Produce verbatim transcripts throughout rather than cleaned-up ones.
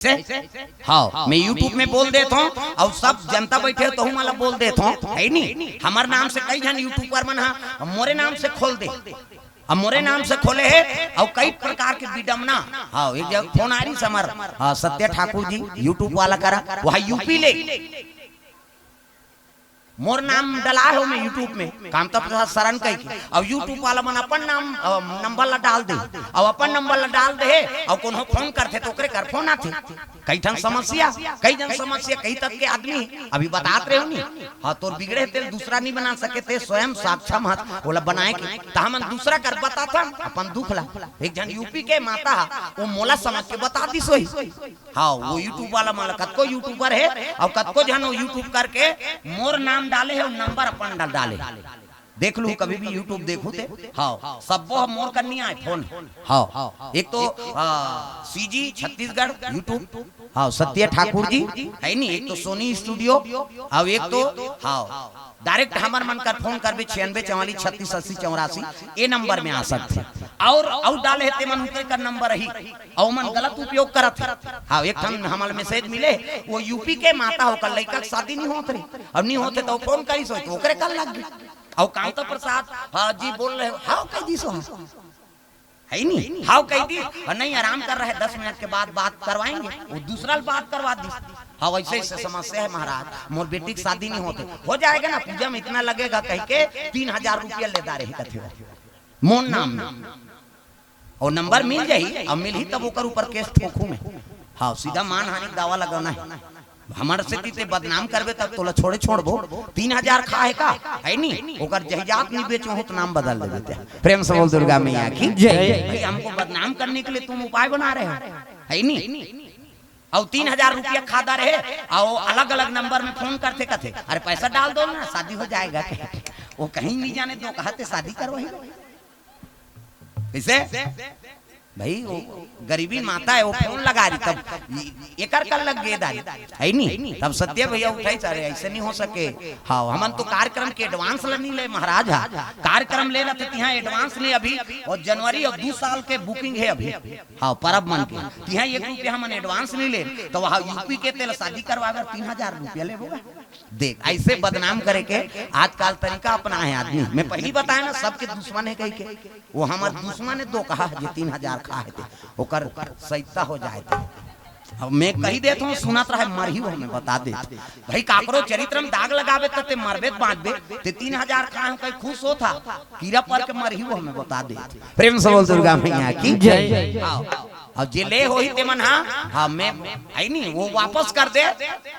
से? हाँ, मैं YouTube में बोल देत हूँ, अउ सब जनता बइठे हे, तहू मन ला बोल देत हूँ, हे नी? हमर नाम से कई झन YouTuber मन हा मोरे नाम से खोल दे, अब मोरे नाम से खोले हे, अउ कई प्रकार के विडम्बना। हाँ, एक जगह फोन आ रही हमर, हाँ, सत्या ठाकुर जी, YouTube वाला करा, वह यूपी ले मोर नाम डला हे ओमे YouTube में, कामता प्रसाद शरण कहिके। अब YouTube वाला मन अपन नाम, अ, नंबर ला डाल दे, अब अपन नंबर ला डाल दे, अब कोनो फोन करथे त ओकरे कर फोन आथे। कई ठन समस्या, कई जन समस्या, कई तक के आदमी अभी बतात रहे हो नी। हाँ, तोर बिगड़े तेल दूसरा नहीं बना सके, ते स्वयं सक्षम हस ओला बनाए के, त हमन दूसरा कर बताथन अपन दुख ला। एक झन यूपी के माता हा, वो मोला समझ के बता दिस होही। हाँ, वो YouTube वाला मन ला, कतको YouTuber हे, अउ कतको झन वो YouTube करके मोर नाम डाले हे, अउ नंबर अपन डाल डाले। देख लू, कभी भी YouTube देखू ते, हाँ, सब्बो ह मोर कन्नी आए फोन। हाँ, एक तो, आ, सीजी छत्तीसगढ़ YouTube, हाँ, सत्य ठाकुर जी, हे नी, एक तो सोनी स्टूडियो, अउ एक तो, हाँ, डायरेक्ट हमर मन कर फोन करबे, छियानबे चवालीस छत्तीस अस्सी चौरासी, ए नंबर में आ सकथे। अउ, अउ डाले हे ते मन उनके कर नंबर ही, अउ मन गलत उपयोग करत हे। हाँ, एक ठन हमल मैसेज मिले, वो यूपी के माता हो, ओकर लइका के शादी नहीं होत रही, अब नहीं होते त वो फोन करिस होही, त ओकरे कर लग गई। अउ कामता प्रसाद, हाँ जी बोल रहे हो, हाँ कह दी सो, हाँ। हे नी? हाँ कह दी, अउ नहीं, आराम कर रहे, दस मिनट के बाद बात करवाएंगे, वो दूसरा बात करवा दी। हाँ, वैसे ऐसे समस्या हे महाराज, मोर बेटी के शादी नहीं होते, हो जाएगा ना, पूजा में इतना लगेगा कहिके तीन हजार रुपया ले डारे हे कथे मोर नाम में। अउ नंबर मिल जाही, अउ मिलही तब ओकर ऊपर केस ठोकहूं मैं। हाँ, सीधा मानहानि के दावा लगाना हे। हमर सेती ते बदनाम करबे तब तोला छोड़े छोड़बो। तीन हजार खा हे का? हे नी? ओकर जहिजात नहीं बेचो हो त नाम बदल देबे ते। प्रेम से बोल दुर्गा मैया की जय। भाई, हमको बदनाम करने के लिए तुम उपाय बना रहे हो, हे नी? अउ तीन हजार रुपया खा डारे हे, अउ अलग-अलग नंबर में फोन करथे, कथे, "अरे पैसा डाल दो ना, शादी हो जाएगा।" वो कहीं नहीं जाने दो, कहा ते शादी करवाही। कइसे? भाई, वो गरीबी माता हे, वो फोन लगा रही, तब एकर कर लग गे डारे, हे नी? तब सत्य भैया उठाइस, "अरे, ऐसे नहीं हो सके।" हाँ, हमन तो कार्यक्रम के advance ल नहीं ले महाराज, हाँ, कार्यक्रम ले रहे थे, तिहां advance नहीं अभी, अउ जनवरी अउ दू साल के booking हे अभी। हाँ, परब मन के। तिहां एक रुपया हमन advance नहीं ले, त वहाँ यूपी के तेला शादी करवावे तीन हजार रुपया लेबो गा। देख, ऐसे बदनाम करे के आजकल तरीका अपनाए हे आदमी। मैं पहिली बताएंव ना, सबके दुश्मन हे कहिके। वो हमर दुश्मन हे, दो कहा जे तीन हजार खा हे ते, ओकर सहिता हो जाए ते। अब मैं कही देत हूँ, सुनत रहे, मरही वो हमें बता दे। भाई, काकरो चरित्र में दाग लगावे त ते मरबे त बांचबे, ते तीन हजार खा हे कहीं खुश होथा, कीरा पर के मरही वो हमें बता दे। प्रेम से बोल दुर्गा मैया की जय। हाँ। अउ जे ले होही ते मन, हाँ, हाँ, मैं, हे नी, वो वापस कर दे।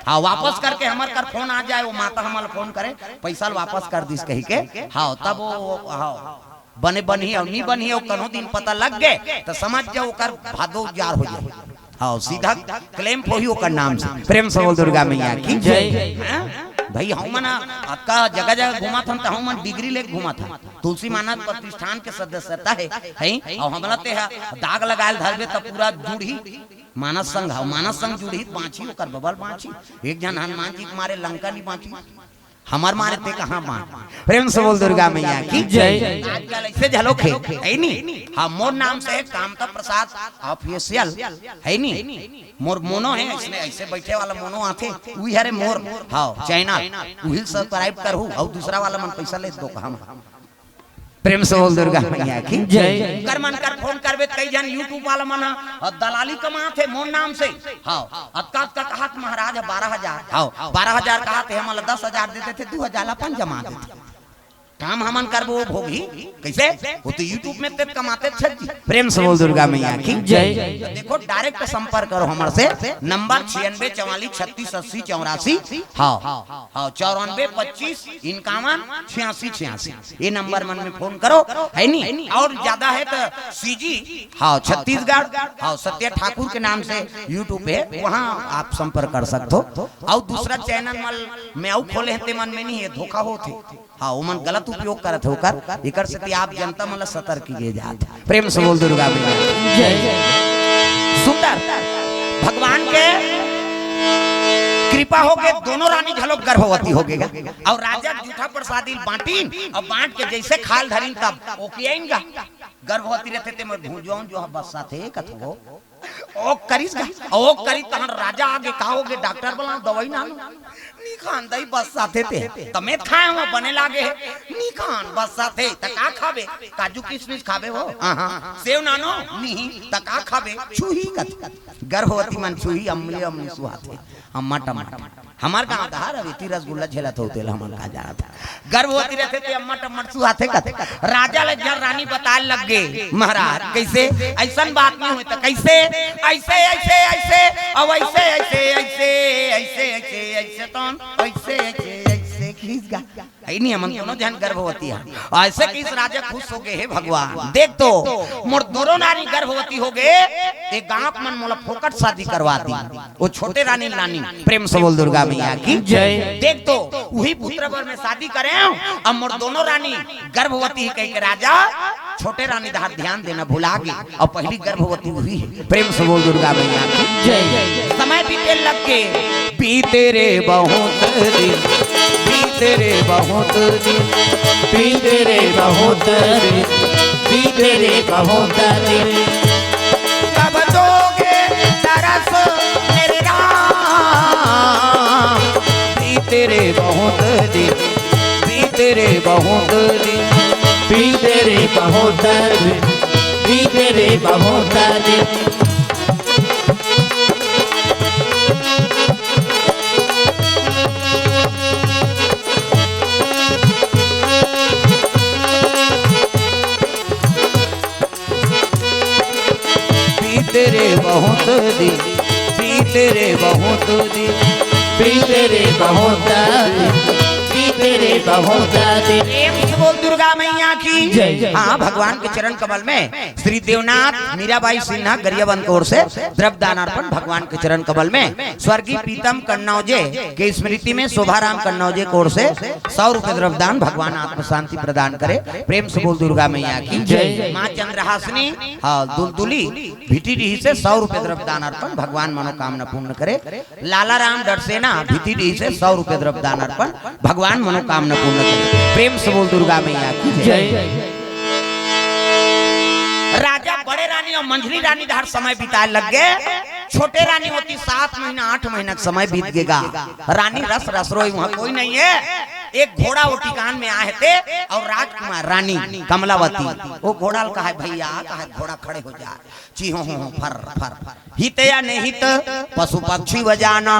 हाँ, वापस करके हमर कर फोन आ जाए, वो माता हमर फोन करे, पैसा ल वापस कर दिस कहिके। हाँ, तब वो, वो, हाँ, बने बनही अउ नी बनही अउ कनो दिन पता लग गे, त समझ जाओ ओकर भादो उजार हो जाए। हाँ, सीधा claim होही ओकर नाम से। प्रेम से बोल दुर्गा मैया की जय। हाँ? भाई, हमन अतका जगह-जगह घूमत हन, त हमन degree लेके घूमत हन। तुलसी मानस प्रतिष्ठान के सदस्यता हे, हे? अउ हमला ते ह दाग लगायल धरबे, त पूरा जुड़ही मानस संघ, अउ मानस संघ जुड़ही, त बांचही ओकर बबल बांचही। एक झन हनुमान जी के मारे लंका नहीं बांची, हमर मारे ते कहाँ बांच। प्रेम से बोल दुर्गा मैया की जय। आजकल ऐसे झलोक हे, हे नी? हाँ, मोर नाम से हे कामता प्रसाद official, हे नी? मोर मोनो हे, इसने ऐसे बैठे वाला मोनो आथे, उही हरे मोर, हाँ, channel, उही subscribe करहू, अउ दूसरा वाला मन पैसा ले दो कहा। प्रेम से बोल दुर्गा मैया की जय। कर मन कर फोन करबे, कई झन YouTube वाला मन ह, अउ दलाली कमाथे मोर नाम से। हाँ, अतका अतका कहात महाराज ह बारह हजार, हाँ, बारह हजार कहात हे, हमन ला दस हजार दे देथे, दू हजार ला अपन जमा देथे। काम हमन करबो, वो भोगही। कइसे? वो तो YouTube में ते कमाते छत जी। प्रेम से बोल दुर्गा मैया की जय। तो देखो, direct संपर्क करो हमर से, नंबर छियानबे चवालीस छत्तीस अस्सी चौरासी। हाँ, हाँ, चौरानबे पच्चीस इक्यावन छियासी छियासी, ये नंबर मन में फोन करो, हे नी? अउ ज्यादा हे त सीजी, हाँ, छत्तीसगढ़, हाँ, सत्या ठाकुर के नाम से YouTube हे, वहाँ आप संपर्क कर सकत हो। अउ दूसरा channel मन में अउ खोले हे, ते मन में नहीं हे, धोखा होथे। हाँ, ओमन गलत उपयोग करत हे ओकर, एकर सेती आप जनता मन ला सतर्क किए जात हे। प्रेम से बोल दुर्गा मैया जय। सुंदर, भगवान के कृपा होके दोनों रानी घलोक गर्भवती होगे गा। अउ राजा जूठा प्रसादी बांटिन, अउ बांट के जइसे खाल धरिन तब ओकियाइन गा। गर्भवती रहिथे ते में भूंजवाऊं जो बस्सा थे कथो। ओ करिस गा, ओ करिस तहन राजा आगे, का होगे, डॉक्टर बलाव, दवाई ना लो। नी खान दई बस साथे ते, तमे खाए हो बने लागे हे। नी खान बस साथे, त का खाबे? काजू किशमिश खाबे हो? हाँ, हाँ। सेव नानो? नी, त का खाबे? छुही कथे। गर्भवती मन छुही अमले अमले सुहाथे। अम्मा टमाटर। हमर गांव डहर अवेती रसगुल्ला झेलत हो, तेला हमन का जानत। गर्भवती रहथे ते अम्मा टम्मा सुहाथे कथे। राजा ल एक झन रानी बताए लग गे, महाराज, कइसे? अइसन बात नहीं होय त कइसे? अइसे, अइसे, अइसे, अउ अइसे, अइसे, अइसे, अइसे, अइसे, अइसे, तौन, अइसे, अइसे, अइसे, खींच गा। अइ नहीं, हमन दोनों झन गर्भवती हन। अइसे कहिस राजा खुश हो गे, हे भगवान, देख तो, मोर दोनों रानी गर्भवती हो गे, ए गांव के मन मोला फोकट शादी करवा दी। ओ छोटे रानी ल लानी। प्रेम से बोल दुर्गा मैया की जय। देख तो, उही पुत्र बर में शादी करे हंव, अब मोर दोनों रानी गर्भवती हे कहिके राजा छोटे रानी डहर ध्यान देना भुला गे, अउ पहिली गर्भवती उही हे। प्रेम से बोल दुर्गा मैया की जय। समय बीते लग गे, बीते रे बहुत दिन, बीते रे बहुत दिन, बीते रे बहुत दिन, बीते रे बहुत दिन। कब दोगे दरस मेरे राम? बीते रे बहुत दिन, बीते रे बहुत दिन, बीते रे बहुत दिन, बीते रे बहुत दिन। बीते रे बहुत दिन, बीते रे बहुत दिन, बीते रे बहुत दिन, बीते रे बहुत दिन। प्रेम से बोल दुर्गा मैया की जय। हाँ, भगवान के चरण कमल में श्री देवनाथ मीराबाई सिन्हा गरियाबंद के ओर से द्रव्य दान अर्पण भगवान के चरण कमल में। स्वर्गीय प्रीतम कन्नौजे के स्मृति में शोभाराम कन्नौजे के ओर से सौ रुपए द्रव्य दान। भगवान आत्म शांति प्रदान करे। प्रेम से बोल दुर्गा मैया की जय। माँ चंद्रहासिनी, हाँ, दुलदुली भीटीडीह से सौ रुपए द्रव्य दान अर्पण। भगवान मनोकामना पूर्ण करे। लाला राम डरसेना भीटीडीह से सौ रुपए द्रव्य दान अर्पण। भगवान मनोकामना पूर्ण करे। प्रेम से बोल दुर्गा मैया की जय। जय। राजा बड़े रानी अउ मंझली रानी डहर समय बिताए लग गे। छोटे रानी ओती सात महीना, आठ महीना के समय बीत गे गा। रानी रस रसरोई, उहाँ कोई नहीं हे। एक घोड़ा ओ ठिकान में आहे ते, अउ राजकुमार रानी कमलावती, ओ घोड़ा ल कहे, भैया, कहे, घोड़ा खड़े हो जा, चीहो हो हो, फर फर फर। हित या निहित पशु पक्षी व जाना,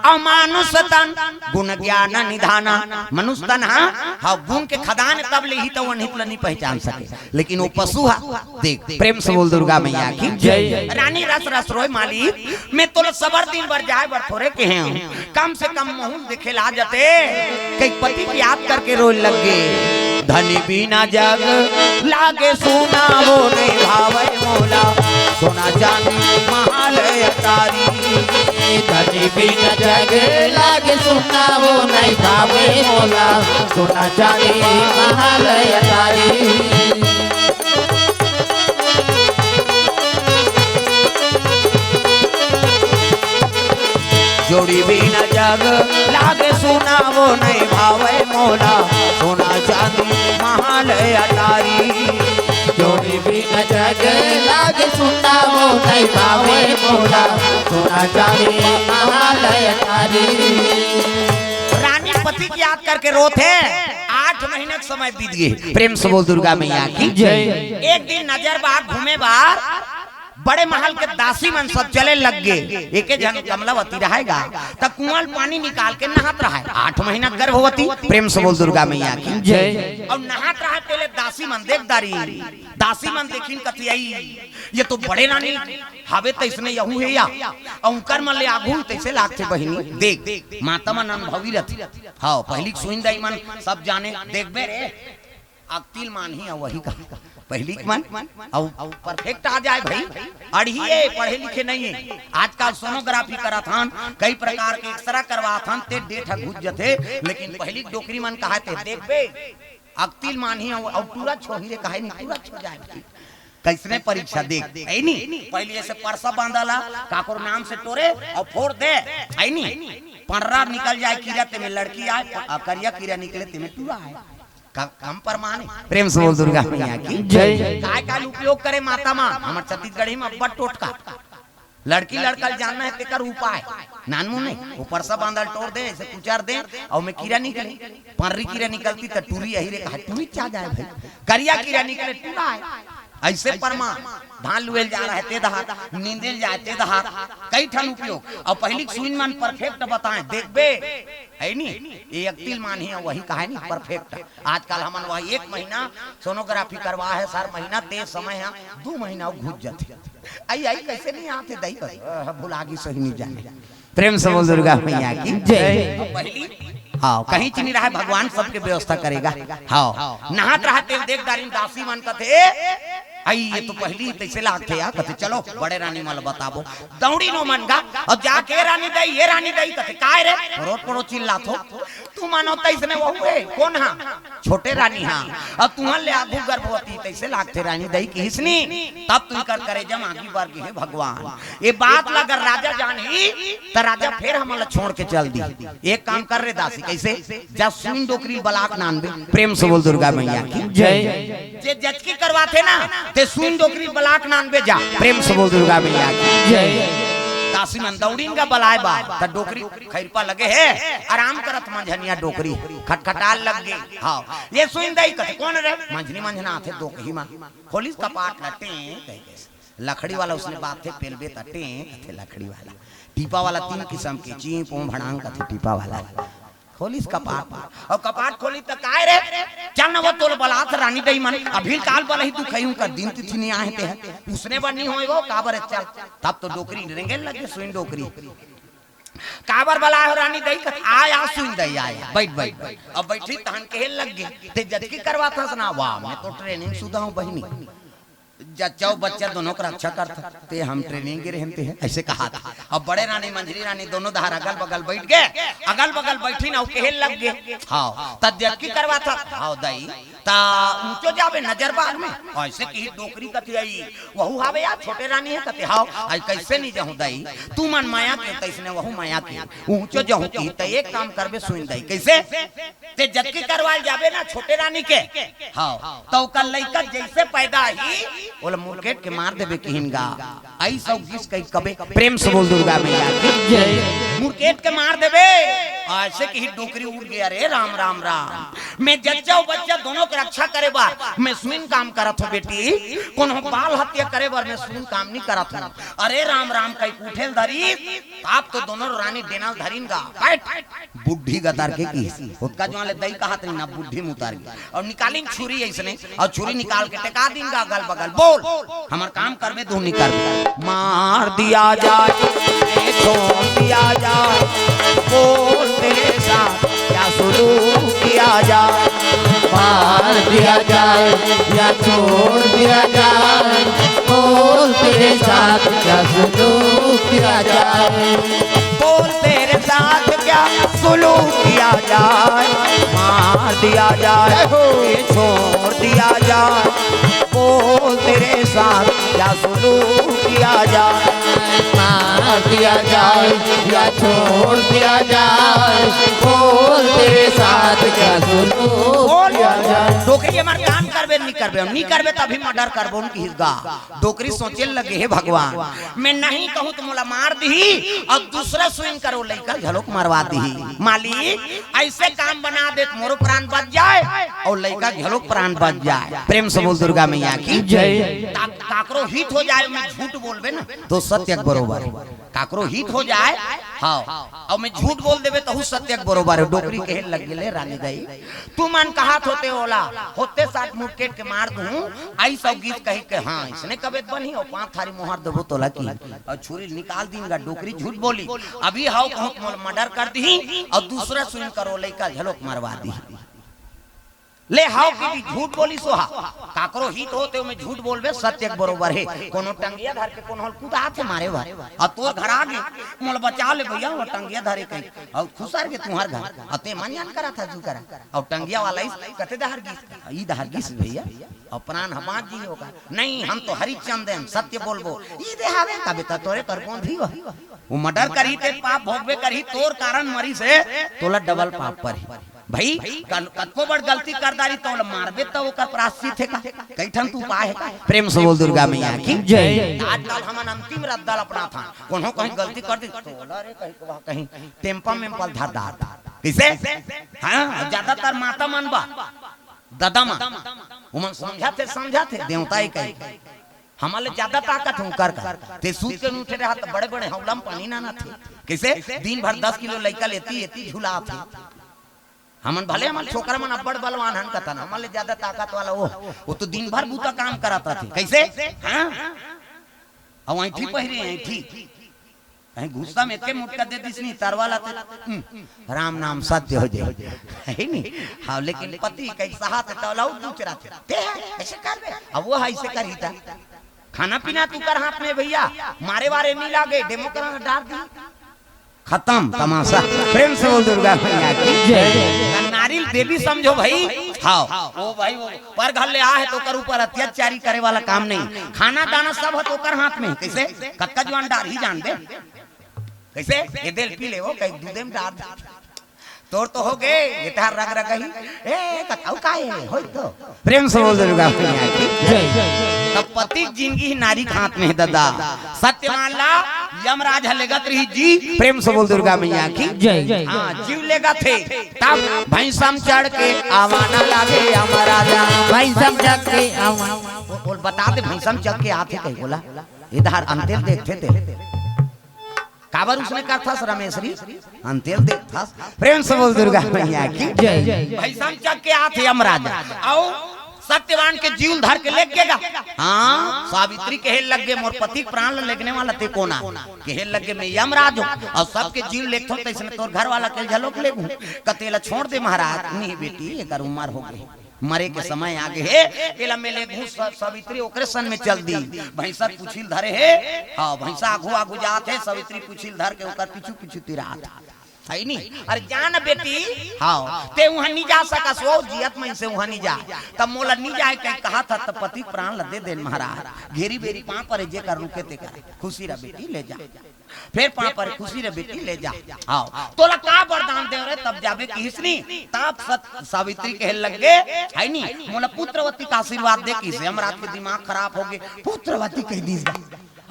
अमानुष तन गुण ज्ञान निधाना। मनुष्य तन हा, हा गुण के खदान, तब ले हित व अनहित ल नहीं पहचान सके, लेकिन ओ पशु हा, देख, प्रेम से बोल दुर्गा मैया की जय। रानी रस रस रोय, मालिक, मैं तोला सबर दिन बर जाए बर थोरे कहे हंव, कम से कम महूं ल देखे ला जाते। कई पति के याद करके रोय लग गे। धनी बिना जग लागे सुना वो नहीं भावे मोला, सोना चांदी महाल अटारी। धनी बिना जग लागे सुना वो नहीं भावे मोला, सोना चांदी महाल अटारी। जोड़ी बिना जग लागे सुना वो नहीं भावे मोला, सोना चांदी महाल अटारी। जोड़ी बिना जग लागे सुना वो नहीं भावे मोला, सोना चांदी महाल अटारी। रानी पति के याद करके रोथे। आठ महीना के समय बीत गे। प्रेम से बोल दुर्गा मैया की जय। एक दिन नजर बाहर घूमे बाहर बड़े महल के दासी मन सब चले लग गे। एके झन कमलावती रहय गा, त कुआं ले पानी निकाल के नहात रहय। आठ महीना गर्भवती। प्रेम से बोल दुर्गा मैया की जय। अउ नहात रहय तेले दासी मन देख डारिन। दासी मन देखिन कथे, "अई, ये तो बड़े रानी हवे, तइसने यहू हे या?" अउ उंकर मन ले आघू तइसे लागथे बहिनी। देख, माता मन अनुभवी रथे। हाँ, पहिली के सुइन दाई मन सब जाने। देखबे रे, अकतिल मानही अउ वही का पहिली के मन अउ, अउ परफेक्ट आ जाए भाई। अड़ही ए, पढ़े लिखे नहीं हे। आजकल सोनोग्राफी करत हन, कई प्रकार के एक्सरा करवात हन, ते डेट ह घुस जथे, लेकिन पहिली के डोकरी मन कहाथे, देखबे, अकतिल मानही अउ, अउ टूरा छोही रे, कहे नहीं टूरा छो जाए भाई। कइसने परीक्षा देख, हे नी? पहिली ऐसे परसा बांधा ला, काकरो नाम से टोरे अउ फोर दे, हे नी? पंडरा निकल जाए कीरा, तेमे लड़की आए, अउ करिया कीरा निकले, तेमे टूरा आए। क-, कम परमान हे। प्रेम से बोल दुर्गा मैया की जय। काय काय उपयोग करे माता मन, हमर छत्तीसगढ़ी में अब्बड़ टोटका। लड़की लड़का ल जानना हे तेकर उपाय। नानमू नहीं, वो परसा बांधल टोर दे, ऐसे कुचर दे, अउ में कीरा निकले। पर्री कीरा निकलती त टूरी अही रे कहा, टूरी चा जाय भाई। करिया कीरा निकले टूरा आय। ऐसे परमा, धान लुएल जा रहा हे ते दहा, नींदेल जाय ते दहा, कई ठन उपयोग। अउ पहिली सुइन मन perfect बताएं, देखबे, हे नी? ये एक तिल मान ही हे, वही कहा हे नी, perfect। आजकल हमन वही एक महीना sonography करवा हे, सर महीना ते समय हे, दू महीना अउ घुस जाथे। आई, आई, कैसे नहीं आथे दई कर? अह, भुला गी सही नहीं जाने। प्रेम से बोल दुर्गा मैया की जय। पहिली, हाँ, कहीं च नहीं रहा हे, भगवान सबके व्यवस्था करेगा। हाँ, नहात रहा तेल देख डारिन दासी मन कथे, आई, ये तो पहिली तैसे लागथे यार, कथे, चलो, बड़े रानी मन ल बताबो। दौड़ी नो मन गा, अउ जाके, "ए रानी दई, ए रानी दई," कथे, "काय रे? रोट पड़ो चिल्लाथो।" तू मानो तैसने वहू हे, कोन हा? छोटे रानी हा। अउ तुहन ले आगू गर्भवती, तैसे लागथे रानी दई किहिस नी। तब तुंकर करेजा म आगी बर गे हे भगवान। ये बात ल अगर राजा जानही, त राजा फेर हमन ल छोड़ के चल दी। एक काम कर रे दासी, कैसे? जा सुइन डोकरी बलाक नानबे। प्रेम से बोल दुर्गा मैया की जय। जे जचकी करवाथे ना, ते सुइन डोकरी बलाक नानबे जा। प्रेम से बोल दुर्गा मैया की जय। दासी मन दौड़िन गा बलाय बा, त डोकरी खैरपा लगे हे, आराम करत मंझनिया डोकरी खटखटाल लग गे। हाँ, ये सुइन दई कथे, "कोन रे?" मंझनी मंझना आथे दोकही मा, खोलिस कपाट ल टें कहिके। लकड़ी वाला उसने बात थे पेलबे त टें कथे लकड़ी वाला। टीपा वाला तीन किसम के, चीं पों भड़ांग कथे टीपा वाला। खोलिस कपाट, अउ कपाट खोली त काय रे? चल न वो तोल बलात रानी दई मन, अभी काल बलही तू खई उंकर दिन तिथि नहीं आहे ते हे। उसने बर नहीं होय वो, काबर हे चल। तब तो डोकरी रेंगे लगे सुइन डोकरी। काबर बलाय हो रानी दई? कथे, "आ, आ, सुइन दई, आ, आ, बैठ, बैठ, बैठ।" अब बैठी तहन कहे लग गे, "ते जचकी करवाथस ना?" "वाह, मैं तो training शुदा हूँ बहिनी। जच्चा अउ बच्चा दोनों के रक्षा करथा, ते हम training गे रहन ते हे," ऐसे कहा था। अब बड़े रानी, मंझली रानी दोनों धार अगल बगल बैठ गे, अगल बगल बैठी ना, अउ कहे लग गे, "हाँ, त जचकी करवाथस?" "हाँ दई।" त ऊंचो जाबे नजर बाग में, ऐसे किही डोकरी कथे आई, "वहू हावे या छोटे रानी हे?" कथे, "हाव।" "आई कैसे नहीं जाहूं दई, तू मन मया के तैसने वहू मया के, ऊंचो जाहूं किही त एक काम करबे सुइन दई।" "कैसे?" "ते जचकी करवाल जाबे ना छोटे रानी के, हाव, त ओकर लइका जैसे पैदा ही, ओला मुरकेट के मार देबे किहिन गा।" अइस अउ गिस कहि कबे, प्रेम से बोल दुर्गा मैया की जय। मुरकेट के मार देबे। अइसे किही डोकरी उठ गे, "अरे राम, राम, राम, मैं जच्चा अउ बच्चा दोनों के रक्षा करे बर मैं सुइन काम करत हूँ बेटी, कोनो बाल हत्या करे बर मैं सुइन काम नहीं करत हूँ।" "अरे राम, राम," कहि उठेल धरी, तब तो दोनों रानी डेनल धरिन गा, "बैठ।" बुढ़ी गतर के की, ओतका जुआं ले दई कहत रही ना, बुढ़ी मुतर गे। अउ निकालिन छुरी अइसने, अउ छुरी निकाल के टेका दिन गा अगल बगल, "बोल, हमर काम करबे, तू नहीं करबे।" "मार दिया जाए, छोड़ दिया जाए, बोल तेरे साथ क्या सुलूक किया जाए।" मार दिया जाए या छोड़ दिया जाए, बोल तेरे साथ क्या सुलूक किया जाए। बोल तेरे साथ क्या सुलूक किया जाए, मार दिया जाए, जय हो। छोड़ दिया जाए, बोल तेरे साथ क्या सुलूक किया जाए। मार दिया जाए या छोड़ दिया जाए, बोल तेरे साथ क्या सुलूक बोल। किया जाए। डोकरी हमर काम करबे नहीं करबे, नहीं करबे तभी murder करबो उनकी हिसगा। डोकरी सोचे लगे, "हे भगवान, मैं नहीं कहूँ त मोला मार दिही अउ दूसरा सुइन कर वो लइका घलोक मरवा दिही। मालिक, अइसे काम बना दे त मोरो प्राण बच जाए अउ लइका घलोक प्राण बच जाए।" प्रेम से बोल दुर्गा मैया की जय। ता-, काकरो हित हो जाए, मैं झूठ बोलबे ना तो सत्य के बरोबर हे। काकरो हित हो जाए, हाँ, अउ मैं झूठ बोल देबे तहू सत्य के बरोबर हे। डोकरी कहे लग गेले, "रानी दई, तू मन कहत होते ओला, होते साथ मुरकेट के मार दूं, अइस अउ गिस कहि के, हाँ, अइसने कबे त बनही, अउ पांच थारी मोहर देबो तोला की।" अउ छुरी निकाल दिन गा, डोकरी झूठ बोली, "अभी हाव कहूं त मोला murder कर दिही, अउ दूसरा सुइन कर वो लइका घलोक मरवा दिही।" ले हाव किहिस, झूठ बोलिस ओ हा। काकरो हित होते ओमे झूठ बोलबे, सत्य के बरोबर हे। कोनो टंगिया धर के कोनो ल कुदाथे मारे बर, अउ तोर घर आ गे, "मोला बचा ले भैया, वो टंगिया धरे कहीं।" अउ खुसर गे तुंहर घर, अउ ते मन जान करत हस तू करा। अउ टंगिया वाला अइस, "कते डहर गिस?" "ई डहर गिस भैया, अउ प्राण ह बांच जी होगा।" "नहीं, हम तो हरिचंद हन, सत्य बोलबो।" "ई दे हावे, कबे त तोरे कर कौन भी हो?" वो murder करही ते पाप भोगबे करही, तोर कारण मरिस हे, तोला double पाप परही। भाई, कन-, कतको बड़ गलती कर डारी, त ओला मारबे, त ओकर प्रायश्चित हे का? कई ठन तो उपाय हे का? प्रेम से बोल दुर्गा मैया की। जय। आजकल हमन अंतिम रद्दा ल अपनाथन। कोनो कहीं गलती कर दी, त ओला रे कहीं, कहीं टेम्पा मेम्पल धर डार। कइसे? हाँ, ज्यादातर माता मन बा, ददा मन, ओमन समझाथे, समझाथे, देवता ही कही। हमन ले ज्यादा ताकत हे ओकर का। ते सूत के उठे रहा त बड़े-बड़े हौला म पानी ना आनथे। कइसे? दिन भर दस किलो लइका ल एती, एती झुलाथे। हमन भले हमन छोकरा मन अब्बड़ बलवान हन कथन, हमन ले ज्यादा ताकत वाला वो, वो तो दिन भर बूता काम करत रथे। कइसे? हाँ? अउ ऐंठी पहिरे, ऐंठी। कहीं गुस्सा में एके मुटका दे दिस नहीं, तरवा ला ते, हम्म, राम नाम सत्य हो जाए। हे नहीं? हाँ, लेकिन पति कहीं सहा ते तौला उ दूच रहा थे। ते हे, कइसे करबे? अब वो हे, अइसे करही ता। खाना पीना त ओकर हाथ में भइया, मारे वारे नहीं लागे, डेमो करा डार दी। खतम तमाशा। प्रेम से बोल दुर्गा मैया की। जय। त नारी ल देवी समझो भाई। हाँ। ओ भाई, वो पर घर ले आ हे त ओकर ऊपर अत्याचारी करे वाला काम नहीं। खाना दाना सब हे त ओकर हाथ में। कइसे? कतका जुआन डारही जानबे। कइसे? ये दे ल पी ले, वो कहीं दूधे में डार दे। तोर तो हो गे, ये तार रग रग ही। ए, कतौ का हे, होई तो। प्रेम से बोल दुर्गा मैया की। जय। त पति के जिनगी ही नारी के हाथ में हे ददा। सत्यवान ला यमराज ह लेगत रही जी। प्रेम से बोल दुर्गा मैया की। जय। हाँ, जीव लेगत हे। तब भैंसा म चढ़ के आवाना लागे यमराजा। भैंसा म चढ़ के आवा। वो, वो बता दे, भैंसा म चढ़ के आथे कहीं बोला। इधर अंतेल देखथे ते। काबर उसने करथस रमेशरी? अंतेल देखथस। प्रेम से बोल दुर्गा मैया की। जय। भैंसा म चढ़ के आथे यमराजा। अउ सत्यवान के जीव ल धर के लेग गे गा। हाँ, सावित्री कहे लग गे, "मोर पति के प्राण ल लेगने वाला ते कोन आ?" कहे लग गे, "मैं यमराज हूँ, अउ सबके जीव लेगथों, त इसने तोर घर वाला के घलोक लेगहूँ।" कथे, "ला छोड़ दे महाराज।" "नहीं बेटी, एकर उमर हो गे, मरे के समय आ गे हे, एला मैं लेगहूँ।" स-, सावित्री ओकरे सन में चल दी। भैंसा पूछी ल धरे हे, हाँ, भैंसा आघू आघू जात हे, सावित्री पूछी ल धर के ओकर पीछू पीछू तिरात। हे नी? "अरे जा न बेटी, हाँ, ते उहाँ नहीं जा सकस, वो जियत मइनसे उहाँ नहीं जा।" तब मोला नहीं जाए के कहत हस, त पति के प्राण ल दे देन महाराज। घेरी बेरी पाँव परे, जेकर रुके तेकर। "खुशी रह बेटी, ले जा।" फेर पाँव परे, "खुशी रह बेटी, ले जा।" हाँ, "तोला का वरदान देव रे?" तब जाबे किहिस नी, तब सत-, सावित्री कहे लग गे, हे नी, "मोला पुत्रवती का आशीर्वाद दे," किहिस। यमराज के दिमाग खराब हो गे, पुत्रवती कह दिस गा।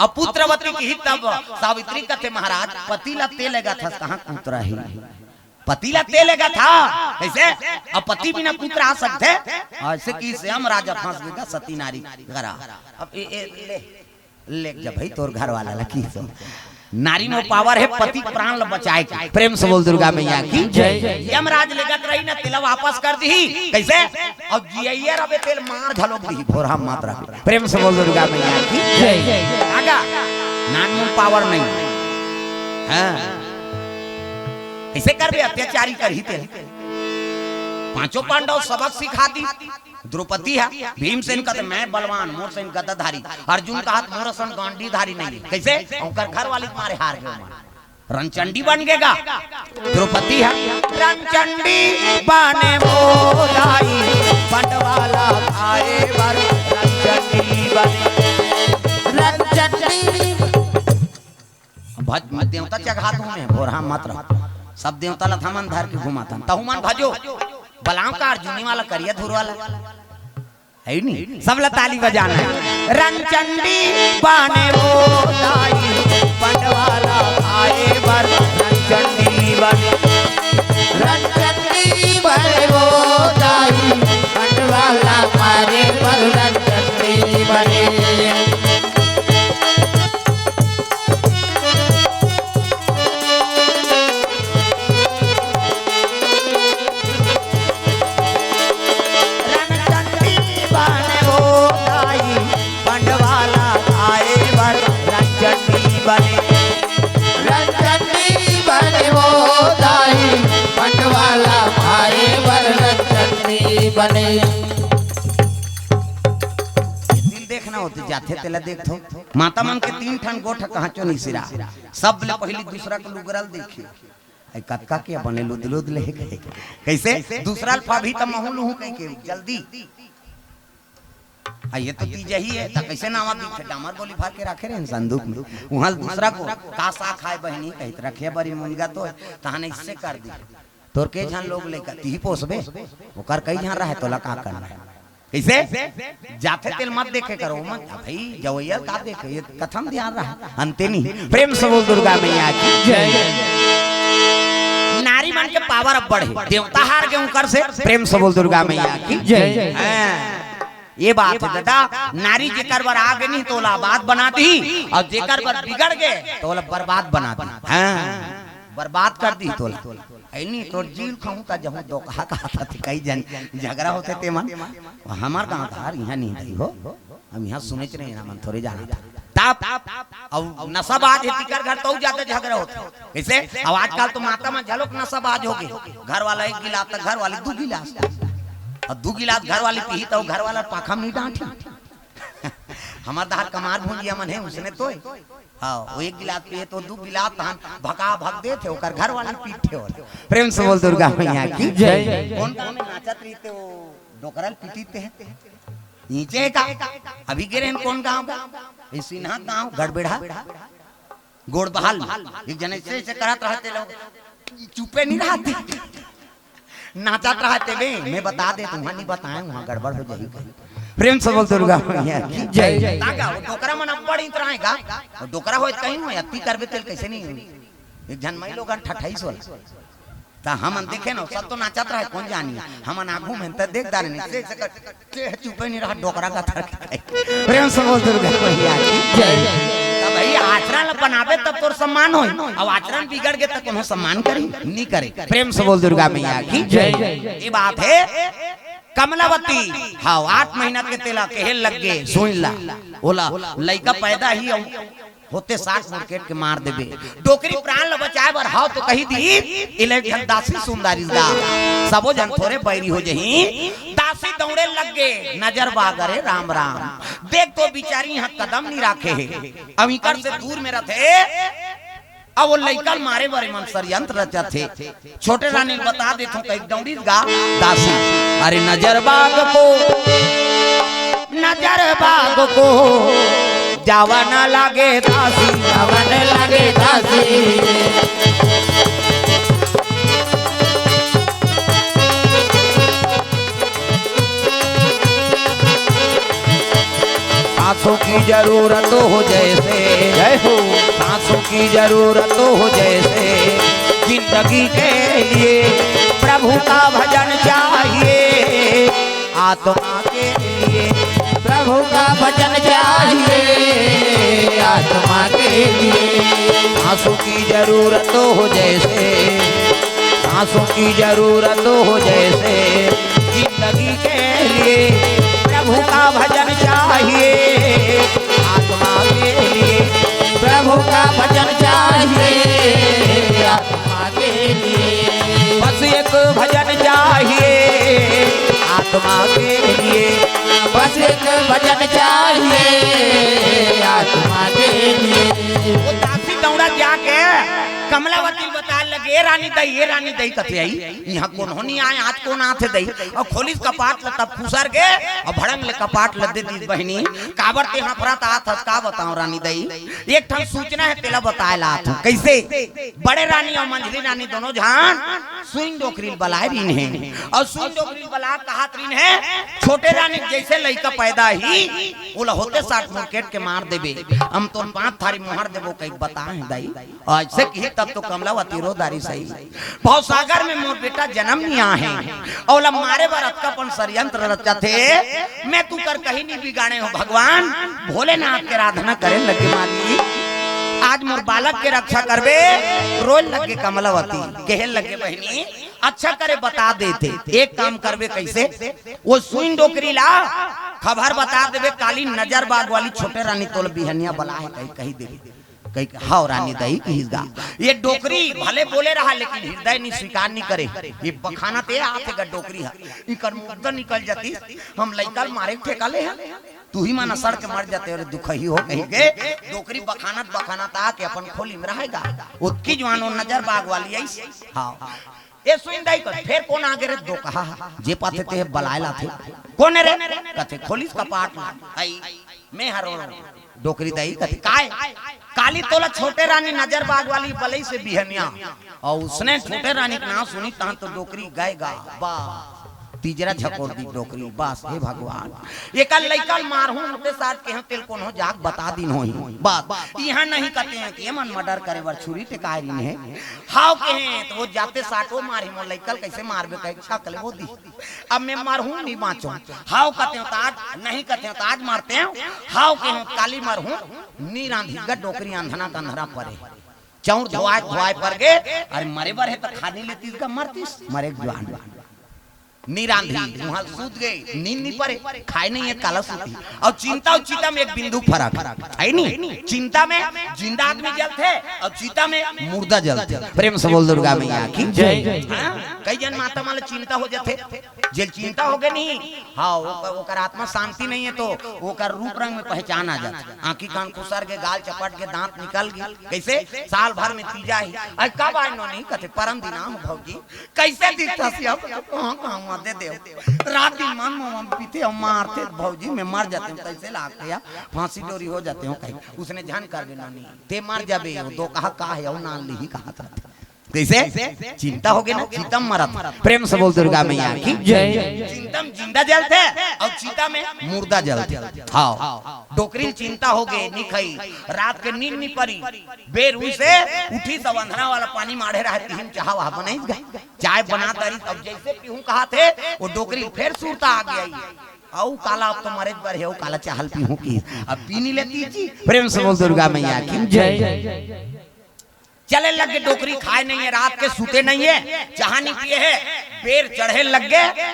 अब पुत्रवती किही तब सावित्री कथे, "महाराज, पति ला ते लेगत हस, कहाँ पुत्र हे? पति ला ते लेगत हस, कइसे? अब पति बिना पुत्र आ सकथे?" अइसे किहिस, यमराज ह फंस गे गा सती नारी करा। अब ए, ए, ले, लेग जा भाई तोर घर वाला ला, किहिस। नारी म पावर हे पति के प्राण ला बचाए के। प्रेम से बोल दुर्गा मैया की। जय। यमराज लेगत रही ना, तेला वापस कर दिही। कइसे? अउ जियइया रबे तेला मार घलोक दिही, भोरहा मत रबे। प्रेम से बोल दुर्गा मैया की। जय। आगा, नानमुन पावर नहीं। हाँ। कइसे करबे, अत्याचारी करही तेला। पांचों पांडव सबक सिखा दिस। द्रौपदी ह, भीमसेन कथे, "मैं बलवान, मोर सैन गदाधारी।" अर्जुन कहत, "मोर सन गांडीधारी नहीं।" कइसे? ओकर घर वाली के मारे हार गे ओमन। रणचंडी बन गे गा। द्रौपदी ह, "रणचंडी बने मोर दाई, बंटवारा पाए बर रणचंडी बने।" रणचंडी भज, देवता चघात हूँ मैं, भोरहा मत रह। सब देवता ला थमन धर के घुमाथन। तहु मन भजो। बलाम का अर्जुनी वाला, करिया धुर वाला। हे नी? सब ला ताली बजाना हे। रणचंडी बने वो दाई, बंटवारा पाए बर रणचंडी बने। रणचंडी बने वो दाई, बंटवारा पाए बर रणचंडी बने। रणचंडी बने वो दाई, बंटवारा पाए बर रणचंडी बने। रणचंडी बने वो दाई, बंटवारा पाए बर रणचंडी बने। ये तिल देखना होथे, जाथे तेला देखथो। माता मन के तीन ठन गोठ कहांचो नहीं सिरा। सब ले पहिली दूसरा के लुगरा ल देखी। अई कतका के बने लुद लुद ले कहे। कइसे? दूसरा ल पाबही त महूं लुहूं कहि के जल्दी। आ ये तो तीजही हे, त कइसे नावा दिखे? डामर गोली भर के रखे रहे संदूक में। उहां ल दूसरा को का साग खाए बहिनी कही त रखे बरी मुनगा तो हे, तहां अइसे कर दी। तोर के झन लोग लइका तिही पोसबे, ओकर कई झन रहे, तोला का करना हे? कइसे? जाथे तेल मत देखे करो, मत, आ भाई, जवइया का देखे, ये कथम ध्यान रहा, अंते नहीं। प्रेम से बोल दुर्गा मैया की जय। नारी मन के पावर अब्बड़ हे, देवता हार के उंकर से, प्रेम से बोल दुर्गा मैया की जय। हाँ, ये बात हे दादा, नारी जेकर बर आगे नहीं, तोला आबाद बना दी, अउ जेकर बर बिगड़ गे, तोला बर्बाद बना दी। हाँ, बर्बाद कर दी तोला। ऐ नहीं, तोर जीव खाहूं त जहूं, दोकहा कहा था, ते कई झन झगरा होथे ते मन। हमर गांव धार इहां नहीं दई हो, हम इहां सुनेच नहीं, हमन थोरे जाना था। तब अउ नशाबाज हे, तिकर घर तउ जादा झगरा होथे। कइसे? अब आजकल तो माता मन झलोक नशाबाज होगे, घर वाला एक गिलास त घर वाली दू गिलास, अउ दू गिलास घर वाली पीही त घर वाला पाखा म नहीं डांटी। हमर धार कमार भुंजिया मन हे, उसने तो हे। हाँ, वो एक गिलास पिए तो दू गिलास तहन भका भक देथे, ओकर घर वाली पीथे। प्रेम से बोल दुर्गा मैया की जय। कौन कौन नाचत रहिथे वो डोकरा ल पीटित हे? नीचे का? अभी गे रहेन कौन गांव का? ये सिन्हा गांव, गड़बेड़ा। गोड़ बहाल में एक जने ऐसे ऐसे करत रहते लोग, चुपे नहीं रहते। नाचत रहते बे, मैं बता दे, तुहां नहीं बताए, उहां गड़बड़ हो जाही। प्रेम से बोल दुर्गा मैया की जय। ताका वो डोकरा मन अब्बड़ इतराए गा, वो डोकरा होय कहीं होय, अति करबे तेल कइसे नहीं होय? एक झन मई लोगन ठठाई सोला। त हमन देखे न, सब तो नाचत रहे, कौन जानी? हमन आगू में त देख डारे नहीं, से, से कर, से चुपे नहीं रहा, डोकरा का थर के। प्रेम से बोल दुर्गा मैया की जय। त भाई, आचरण ल बनाबे तब तोर सम्मान होय, अब आचरण बिगड़ गे त कोनो सम्मान करी? नहीं करे। प्रेम से बोल दुर्गा मैया की जय। ये बात हे कमलावती, हाँ, आठ महीना के तेला केहे लग गे, सुन ला, ओला लइका पैदा ही अउ होते साठ मुड़केट के मार देबे। डोकरी प्राण ल बचाए बर हाव तो कही दी, इले एक झन दासी सुंदरी दा। सबो झन थोरे बैरी हो जही। दासी दौड़े लग गे, नजर बाग रे राम राम। देख तो बिचारी इहां कदम नहीं राखे हे। अब इकर से दूर में रथे। अब वो लइका ल मारे बर मन षड्यंत्र रचत हे। छोटे रानी ल बता देथों, कई दौड़ी गा दासी। अरे नजर बाग को, नजर बाग को, जावा न लागे दासी, जावा न लागे दासी। सांसों की जरूरत हो जैसे, जय हो। सांसों की जरूरत हो जैसे, जिंदगी के लिए प्रभु का भजन चाहिए। आत्मा के लिए प्रभु का भजन चाहिए, आत्मा के लिए। सांसों की जरूरत हो जैसे, सांसों की जरूरत हो जैसे, जिंदगी के लिए प्रभु का भजन चाहिए, आत्मा के लिए प्रभु का भजन चाहिए, आत्मा के लिए। बस एक भजन चाहिए आत्मा के लिए, बस एक भजन चाहिए आत्मा के लिए। वो दासी दौड़ा जाके कमलावती ल बताए लगे, "ए रानी दई, ए रानी दई," कथे आई, "इहां कोनो नहीं आए, आज कौन आथे दई?" अउ खोलिस कपाट ल तब खुसर गे, अउ भड़ंग ले कपाट ल दे दिस बहिनी, "काबर ते हफरत आत हस, का बताओं रानी दई, एक ठन सूचना हे तेला बताए ला आत हंव।" कइसे? बड़े रानी अउ मंझली रानी दोनों झन सुइन डोकरी ल बलाए रहिन हे, अउ सुइन डोकरी ल बला कहत रहिन हे, "छोटे रानी जैसे लइका पैदा ही, ओला होते साठ मुड़केट के मार देबे, हम तोर पांच थारी मोहर देबो," कहि बताए हे दई। अइसे किही तब तो कमलावती रो डारिस ही। भवसागर में मोर बेटा जनम लिया हे, अउ ओला मारे बर अतका अपन षड्यंत्र रचत हे। मैं तुंकर कहीं नहीं बिगाड़े हंव भगवान। भोलेनाथ के आराधना करे लगे माली। आज मोर बालक के रक्षा करबे। रोए लगे कमलावती, कहे लगे, "बहिनी, अच्छा करे बता देते, एक काम करबे कइसे, वो सुइन डोकरी ला खबर बता देबे, काली नजर बाग वाली छोटे रानी तोला बिहनिया बलाए हे," कहि, कहि देबे। कहि, "हव रानी दई," किहिस गा। ये डोकरी भले बोले रहा, लेकिन हिरदय नहीं, स्वीकार नहीं करे। ये बखानत ए आथे गा डोकरी ह, इकर मुद्दा निकल जातिस, हम लइका ल मारे के ठेका ले हन, तुही मन सड़ के मर जाते, अरे दुखही हो कहिके डोकरी बखानत बखानत आके अपन खोली में रहे गा। ओतकी जुवान ओ नजर बाग वाली आइस। हाँ। ए सुइन दई कथे, "फेर कोन आगे रे दोकहा, जे पाथे ते बलाए लाथे।" "कोन रे?" कथे, "खोलिस कपाट ला।" "हई, मैं हरों।" डोकरी दाई कथे, "काय?" "काली तोला छोटे रानी नजर बाग वाली बलई से बिहनिया।" अउ उसने छोटे रानी के नाम सुनी, तहां तो डोकरी गय गा, बा, तीजरा झकोर दी डोकरी। बस, हे भगवान, एकर लइका ल मारहूं, उठे साथ के तेल कोनो जाग बता दिन होही। बस, इहां नहीं कथे हैं कि एमन मर्डर करे बर छुरी टेकाय रिन हे। हाव कहे त ओ जाते साट ओ मारही, मोर लइका ल कइसे मारबे कहे छक ले ओ दी। अब मैं मरहूं, नहीं बांचो। हाव कथे त आज, नहीं कथे त आज मारते हैं। हाव कहे त काली मरहूं, नी रांधी गा डोकरी अंधना का अंधरा परे। चौर धोवाय धोवाय पर गे, अरे मरे बर हे त खा नहीं लेतीस गा मरतीस, मरे जुआन। नी रांधी, उहां सूत गे, नींद नहीं परे, खाय नहीं हे, काला सूती। अउ चिंता अउ चिता में एक बिंदु फरक हे नी। चिंता में जिंदा आदमी जलथे अउ चिता में मुर्दा जलथे। प्रेम से बोल दुर्गा मैया की जय। हां, कई जन माता मन ल चिंता हो जाथे, जेल चिंता हो गे नहीं, हां, ओकर, ओकर आत्मा शांति नहीं हे तो ओकर रूप रंग में पहचान आ जाथे। आंखी कान खुसर गे, गाल चपट गे, दांत निकल गे, कइसे? साल भर में तीजा ही। अरे कब आय नोनी? कथे परन दिन आहूं भौजी। कइसे दिखथस अब? कहां कहां मते देव, रात दिन मन म पीथे अउ मारथे भौजी, मैं मर जाते हूं, कइसे लागथे या फांसी डोरी हो जाते हूं कहीं। उसने झन करबे नोनी, ते मर जाबे, ओ दो कहा का हे, अउ नान लिही कहा था। कइसे? चिंता हो गे ना, चिता म मरत। प्रेम से बोल दुर्गा मैया की जय। चिंता में जिंदा जलथे अउ चिता में मुर्दा जलथे। हाव, डोकरी ल चिंता हो गे, नी खई, रात के नींद नी परी, बेर हुई से उठी सब अंधरा वाला पानी माढ़े रहे, तिहिन चाह वाह बनाई गई, चाय बना तारी, अब जइसे पीहूं कहा थे, ओ डोकरी फेर सुरता आ गया। अउ काला अब तो मरे बर हे, अउ काला चाह ल पीहूं की, अब पी नी लेती जी। प्रेम से बोल दुर्गा मैया की जय। चले लगे डोकरी, खाय नहीं हे, रात के सुते नहीं हे, चाह नहीं पिए हे, बेर चढ़े लग गे।